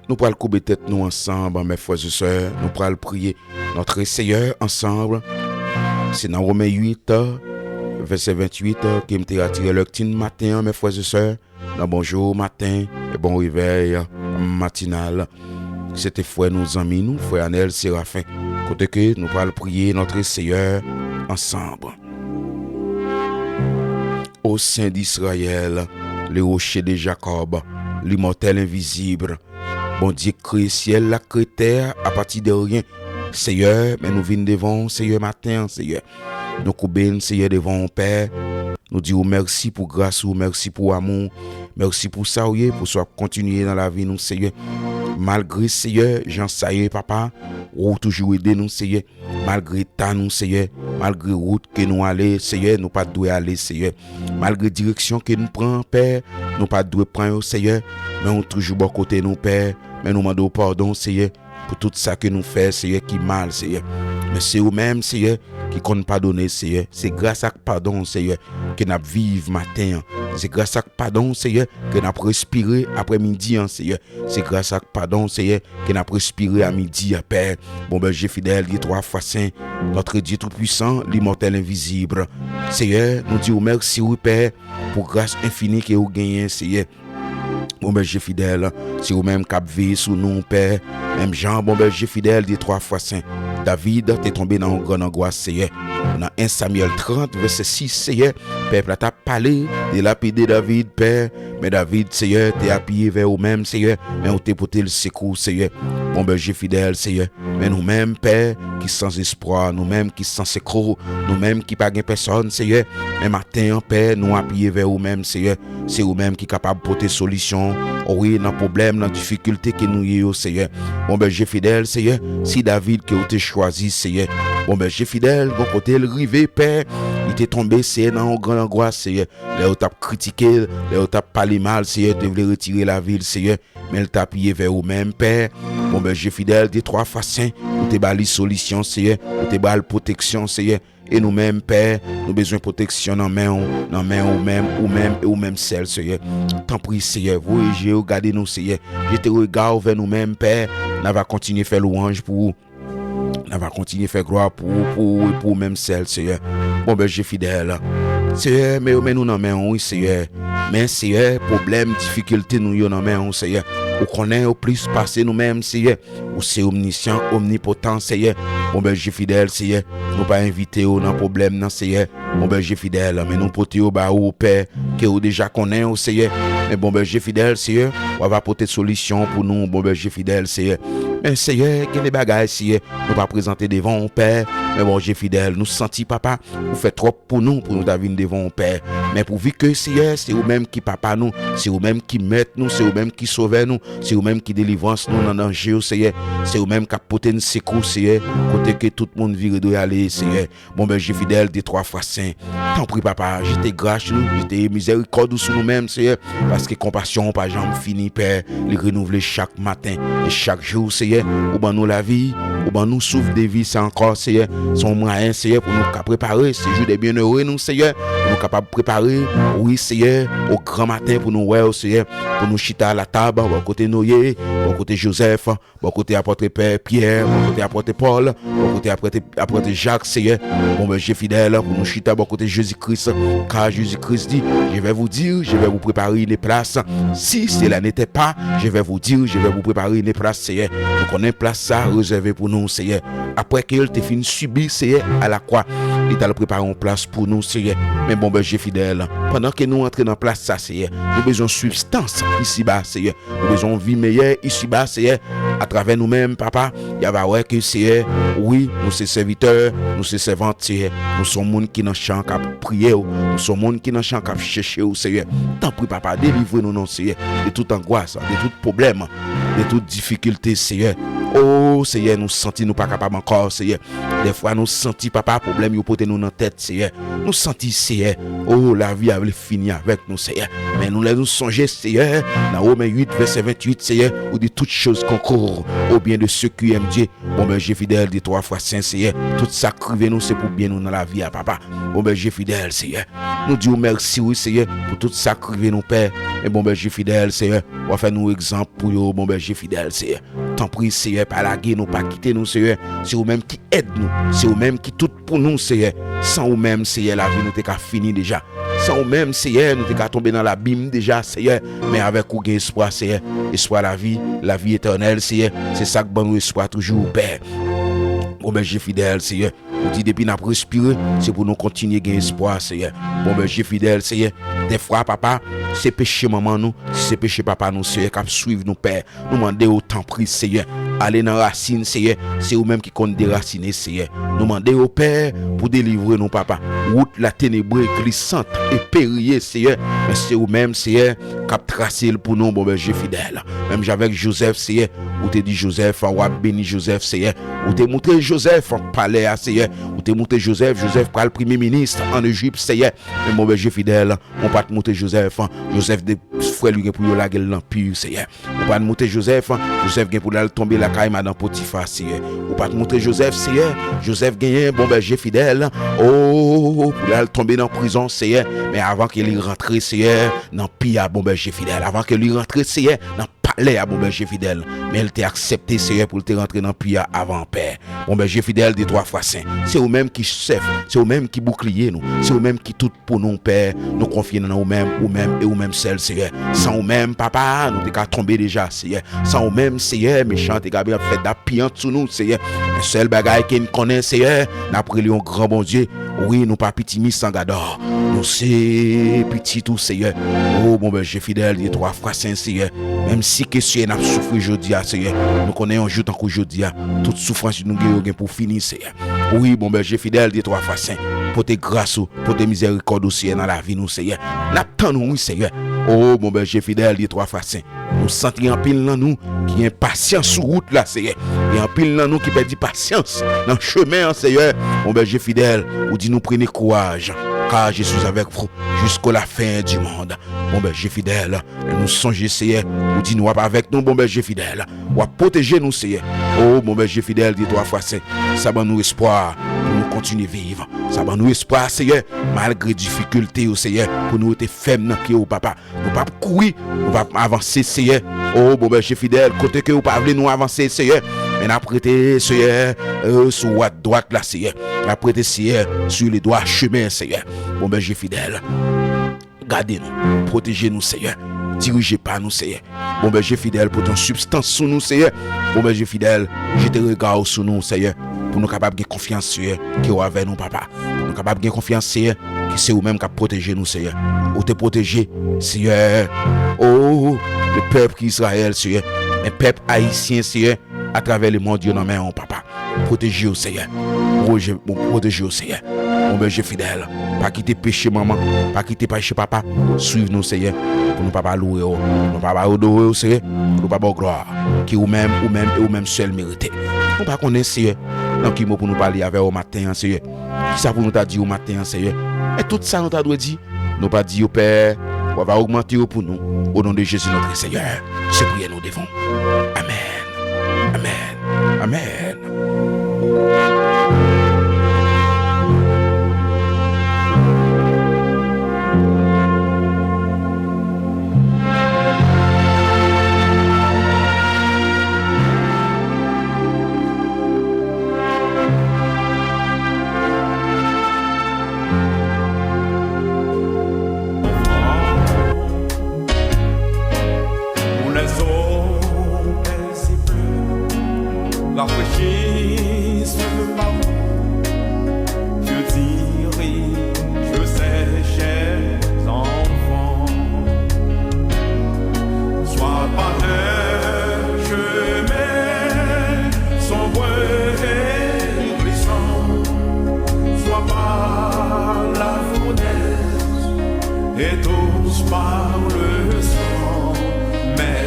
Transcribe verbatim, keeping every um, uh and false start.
Nou pral koube tèt nou ansanm, mes frères et sœurs. Nou pral priye Notre Seigneur ansanm. Se nan Women uit, vèsè venntuit, ke m te atire lèkti maten an, mes frères et sœurs. Nan bonjou maten, e bon revèy matinal. Se te frè nou, zanmi nou, frè Anèl Serafen. Kote ke nou pral priye Notre Seigneur ansanm. Ô Sen d'Israyèl, le Rocher de Jacob, l'Immortel invizib, Bondye k kreye syèl la, k kreye tè a apati de ryen. Seyè, men nou vin devan w, Seyè, maten an, Seyè. Nou koube n, Seyè, devan w, Pè. Nou di w mèsi pou gras ou, mèsi pou amou w, mèsi pou sa w ye, pou sa w ap kontinye nan lavi nou, Seyè. Malgre, Seyè, jan sa ye, Papa, ou toujou ede nou, Seyè. Malgre ta nou, Seyè, malgre wout ke nou ale, Seyè, nou pa t dwe ale, Seyè. Malgre direksyon ke n pran, Pè, nou pa t dwe pran yo, Seyè, men ou toujou bò kote nou, Pè. Men nou mande w padon, Seyè, pou tout sa ke nou fè, Seyè, ki mal, Seyè. Men se ou menm, Seyè, ki konn padone, Seyè. Se gras ak padon, Seyè, ke n ap viv maten an. Se gras ak padon, Seyè, ke n ap respire aprèmidi an, Seyè. Se gras ak padon, Seyè, ke n ap respire a midi a, Pè. Bon Bèje fidèl, Dye twa fwa sen, notre Dieu tout puissant, l'immortel invisible. Seyè, nou di w mèsi, wi, Pè, pou gras enfini ke ou genyen, Seyè. Bon Bèje fidèl, se ou menm k ap veye sou nou, Pè. Menm jan, bon Bèje fidèl, Dye twa fwa sen, David te tonbe nan yon grann angwas, Seyè. Nan en Samyèl trant, vèsè sis, Seyè, pèp la t ap pale de lapide David, Pè, men David, Seyè, te apiye vè ou menm, Seyè, men ou te pote l sekou, Seyè. Bon Bèje fidèl, Seyè, men nou menm, Pè, ki san espwa, nou menm ki san sekou, nou menm ki pa gen pèsòn, Seyè, men maten an, Pè, nou apiye vè ou menm, Seyè. Se ou menm ki kapab pote solisyon, wi, nan pwoblèm, nan difikilte ke nou ye yo, Seyè. Bon Bèje fidèl, Seyè, si David ke ou te chwazi, Seyè. Bon Bèje fidèl, gon kote l rive, Pè, li te tonbe, Seyè, nan yon grann angwas, Seyè. Lè yo t ap kritike l, lè yo t ap pale mal, Seyè, te vle retire lavi l, Seyè. Men l t apiye vè ou menm, Pè. Bon Bèje fidèl, Dye twa fwa sen, ou te ba li solisyon, Seyè. Ou te ba l pwoteksyon, Seyè. E nou menm, Pè, nou bezwen pwoteksyon nan men w, nan men ou menm, ou menm e ou menm sèl, Seyè. Tanpri, Seyè, voye je w gade nou, Seyè. Jete rega w vè nou menm, Pè. N a va kontinye fè lwanj pou ou. N a va kontinye fè glwa pou ou, pou ou e pou ou menm sèl, Seyè. Bon Bèje fidèl. Seyè, men yo men nou nan men w, wi, Seyè. Men, Seyè, pwoblèm, difikilte nou yo nan men w, Seyè. Ou konnen yo plis pase nou menm, Seyè. Ou se omnisyan, omnipotan, Seyè. Bon Bèje fidèl, Seyè. Nou pa envite yo nan pwoblèm nan, Seyè. Bon Bèje fidèl, men nou pote yo ba ou, Pè, ke ou deja konnen yo, Seyè. Men bon Bèje fidèl, Seyè, w ava pote solisyon pou nou, bon Bèje fidèl, Seyè. Men Seyè, gen de bagay, Seyè, nou pa prezante devan ou, Pè. Men bon Bèje fidèl, nou santi, Papa, ou fè twòp pou nou, pou nou ta vin devan ou, Pè. Men pouvi ke, Seyè, se ou menm ki papa nou, se ou menm ki mèt nou, se ou menm ki sovè nou, se ou menm ki delivrans nou nan danje yo, Seyè. Se ou menm k ap pote n sekou, Seyè, kote ke tout moun vire do y ale, Seyè. Bon Bèje fidèl, Dye twa fwa sen. Tanpri, Papa, jete gras ou, jete mizèrikòd ou sou nou menm, Seyè, paske konpasyon ou pa janm fini, Pè. Li renouvle chak maten e chak jou, Seyè. Ou ban nou lavi, ou ban nou souf de vi sa ankò, Seyè. Se yon mwayen, Seyè, pou nou ka prepare sejou de byennere nou, Seyè. Pou nou kapab prepare, wi, Seyè, o gran maten pou nou wè w, Seyè. Pou nou chita alatab, bò kote Noye, bò kote Jozèf, bò kote apòt Pè Pyè, bò kote apòt Pòl, bò kote apòt, apòt Jak, Seyè. Bon Bèje fidèl, pou nou chita bò kote Jezi Kris, car Jésus-Christ dit, je vais vous dire, je vais vous préparer une place. Si cela n'était pas, je vais vous dire, je vais vous préparer une place, Seyè. Nou konnen plas sa rezève pou nou, Seyè. Apre ke l te fin sibi, Seyè, a lakwa, li t al prepare yon plas pou nou, Seyè. Men bon Bèje fidèl, pandan ke nou antre nan plas sa, Seyè, nou bezwen sibstans isiba, Seyè. Nou bezwen yon vi meyè isiba, Seyè. Atravè nou menm, Papa, y a va wè ke, Seyè, wi, nou se sèvitè, nou se sèvant, Seyè. Nou se yon moun ki nan chan k ap priye w. Nou se yon moun ki nan chan k ap chèche w, Seyè. Tanpri, Papa, delivre nou non, Seyè, de tout angwas, de tout pwoblèm, de tout difikilte, Seyè. O, Seyè, nou santi nou pa kapab ankò, Seyè. Dèfwa nou santi, Papa, pwoblèm yo pote nou nan tèt, Seyè. Nou santi, Seyè, o, lavi a vle fini avèk nou, Seyè. Men E nou, lè nou sonje, Seyè, nan Women uit, vèsè venntuit, Seyè, ou di tout chose concourt au bien de ceux qui aiment Dieu. Bon, Bondye fidèl, de twa fwa sen, Seyè, tout sa k rive nou, se pou byen nou nan lavi a, papa. Bon, Bondye fidèl, Seyè. Nou di w mèsi, wi, Seyè, pou tout sa k rive nou, Pè. Men, bon, Bondye fidèl, Seyè, w a fè nou egzanp pou yo, bon, Bondye fidèl, Seyè. Tanpri, Seyè, pa lage nou, pa kite nou, Seyè. Se ou menm ki èd nou. Se ou menm ki tout pou nou, Seyè. San ou menm, Seyè, lavi nou te ka fini deja. San ou menm, Seyè, nou te ka tonbe nan labim deja, Seyè. Men avèk ou gen espwa, Seyè. Espwa lavi, lavi etènèl, Seyè. Se sa k ban nou espwa toujou, Pè. Bon, Bondye fidèl, Seyè. Ou di depi n ap respire, se pou nou kontinye gen espwa, Seyè. Bon, Bondye fidèl, Seyè. Dèfwa, papa, se peche manman nou, se peche papa nou, Seyè, k ap swiv nou, Pè. Nou mande w, tanpri, Seyè, ale nan rasin, Seyè. Se ou menm ki konn derasine, Seyè. Nou mande w, Pè, pou delivre nou, papa. Wout la tenebre, glisant e periye, Seyè. Men se ou menm, Seyè, k ap trase l pou nou, bon, Bondye fidèl. Menm jan avèk Jozèf, Seyè, ou te di Jozèf, w ap beni Jozèf, Seyè. Ou te moutre Jozèf palè a, Seyè. Ou te moutre Jozèf, Jozèf pral premye minis ann Ejip, Seyè. Men, bon, Bondye fidèl, ou pa t moutre Jozèf. Jozèf, de frè l yo gen pou yo lage l nan pi, Seyè. Ou pa t moutre Jozèf, Jozèf gen pou l al tonbe lakay madan Potifa, Seyè. Ou pa t moutre Jozèf, Seyè, Jozèf genyen, bon, Bondye fidèl, o, pou l al tonbe nan prizon, Seyè. Men avan ke li rantre, Seyè, nan pi a, bon, Bondye fidèl, avan ke li rantre, Seyè, nan palè a, bon, Bondye fidèl, men l te aksepte, Seyè, pou l te rantre nan pi a avan, Pè. Bon, Bondye fidèl, de twa fwa sen. Se ou menm ki chèf, se ou menm ki boukliye nou, se ou menm ki tout pou nou, Pè. Nou konfye nan ou menm, ou menm e ou menm sèl, Seyè. San ou menm, papa, nou te ka tonbe deja, Seyè. San ou menm, Seyè, mechan te ka ap fè dap piyan sou nou, Seyè. Men sèl bagay ke n konnen, Seyè, n ap rele yon gran Bondye. Wi, nou pa piti mi san gadò. Nou se pitit ou, Seyè. O, bon, Bondye fidèl, de twa fwa sen, Seyè. Menm si ke, Seyè, n ap soufri jodi a, Seyè, nou konnen yon jou tankou jodi a, tout soufrans nou gen yo gen pou fini, Seyè. Wi, bon, Bondye fidèl, de twa fwa sen. Pote gras ou, pote mizèrikòd ou, Seyè, nan lavi nou, Seyè. N ap tann ou, wi, Seyè. O, bon, Bondye fidèl, de twa fwa sen. Nou santi anpil nan nou ki gen pasyans sou wout la, Seyè. Gen anpil nan nou ki pèdi pasyans nan chemen an, Seyè. Bon, Bondye fidèl, ou di nou, prenez courage, car je suis avec vous jusqu'à la fin du monde. Bon, Bondye fidèl, nou sonje, Seyè, ou di nou w ap avèk nou, bon, Bondye fidèl. W ap pwoteje nou, Seyè. O, bon, Bondye fidèl, de twa fwa sen. Sa ban nou espwa pou nou kontinye viv. Sa ban nou espwa, Seyè, malgre difikilte yo, Seyè, pou nou rete fèm nan pye w, papa. Nou p ap kouri, nou p ap avanse, Seyè. O, bon, Bondye fidèl, kote ke ou pa vle nou avanse, Seyè. Men n ap rete, Seyè, e, sou wad dwat la, Seyè. N ap rete, Seyè, sur le droit chemin, Seyè. Bon, Bondye fidèl. Gade nou, pwoteje nou, Seyè. Dirije pa nou, Seyè. Bon, Bondye fidèl, pote yon sibstans sou nou, Seyè. Bon, Bondye fidèl, jete rega w sou nou, Seyè, pou nou kapab gen konfyans, Seyè, ke w avè nou, papa. Pou nou kapab gen konfyans, Seyè, ke se ou menm k ap pwoteje nou, Seyè. Ou te pwoteje, Seyè, o, le pèp ki Izrayèl, Seyè. Men pèp ayisyen, Seyè, atravè lemonn yo nan men w, papa. Pwoteje yo, Seyè. Pwoje-, bon, pwoteje yo, Seyè. Bon, Bondye fidèl. Pa kite peche manman, pa kite peche papa swiv nou, Seyè. Pou nou pa pa louwe w, pou nou pa pa adore w, Seyè. Pou nou pa ba w glwa ke ou menm, ou menm e ou menm sèl merite. Nou pa konnen, Seyè, nan ki mo pou nou pale avè w maten an, Seyè. Kisa pou nou ta di w maten an, Seyè? E tout sa nou ta dwe di, nou pa di yo, Pè, w ava ogmante yo pou nou. O non de Jezi notre Seyè, se priyè nou devan w. Amèn. Amèn. Amèn. Pour les autres, c'est plus rafraîchissent ma voix. Je dirige ces chers enfants. Soit par un chemin sombre et glissant, soit par la fournaise et tous par le sang, mais